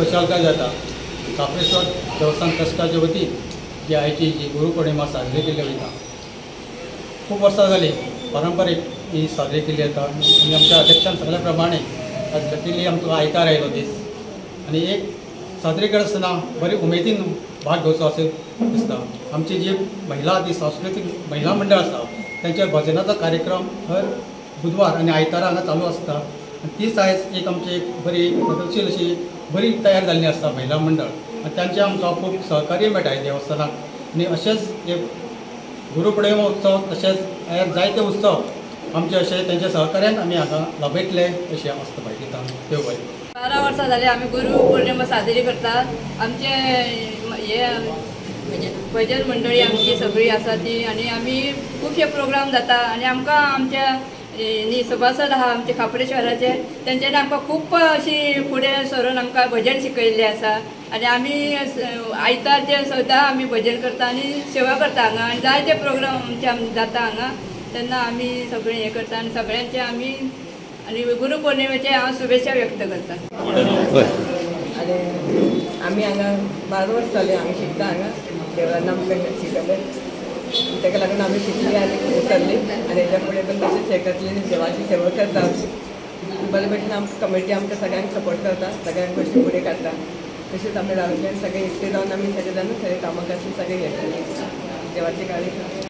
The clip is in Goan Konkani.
खुशालकाय जाता. खाप्रेश्वर देवस्थान ट्रस्टाच्या वतीन जी आयची जी गुरुपौर्णिमा साजरी केल्ली वयता, खूब वर्सां जालीं पारंपारीक ही साजरी केल्ली जाता. आनी आमच्या अध्यक्षान सांगल्या प्रमाणे आज लकीली आमकां आयतार आयलो दीस आनी एक साजरी करतना बरी उमेदीन भाग घेवचो अशें दिसता. आमची जी महिला ती सांस्कृतीक महिला मंडळ आसा तेंच्या भजनाचो कार्यक्रम हर बुधवार आनी आयतारा हांगा चालू आसता आनी तीच आयज एक आमची एक बरी प्रगतशील अशी बरी तयार जाल्ली आसता महिला मंडळ आनी तांचें आमकां खूब सहकार्य मेळटा देवस्थानाक. आनी अशेंच एक गुरुपौर्णिमा उत्सव तशेंच हेर जायते उत्सव आमचे अशें तेंच्या सहकार्यान आमी हांगा लाभयतले अशें आस्त बाळगिता. देव बरें. 12 वर्सां जाली आमी गुरू पौर्णिमा साजरी करतात. आमचे हे भजन मंडळी आमची सगळी आसा ती आनी आमी खुबशे प्रोग्राम जाता आनी आमकां आमच्या सभासद आहा आमचे खाप्रेश्वराचे तेंच्यांनी आमकां खूब अशी फुडें सरून आमकां भजन शिकयल्लें आसा आनी आमी आयतारचे सदां आमी भजन करता आनी सेवा करता हांगा आनी जायते प्रोग्राम आमचे जाता हांगा तेन्ना आमी सगळें हें करता आनी सगळ्यांचे आमी आनी गुरू पौर्णिमेचे हांव शुभेच्छा व्यक्त करता. आनी आमी हांगा 12 वर्स जाली हांगा शिकता, हांगा देवळान आमकां शिकयलें, ताका लागून आमी शिकली आनी फुडें सरली आनी हेच्या फुडें पण तशेंच हें करतली, देवाची सेवा करता. बरे भशेन आमकां कमिटी आमकां सगळ्यांक सपोर्ट करता, सगळ्यांक गोश्टी फुडें काडटा. तशेंच आमी रावतले आनी सगळे एकटे जावन आमी सगळे जाण सगळे कामां करतले, सगळे घेतले देवाची कार्य.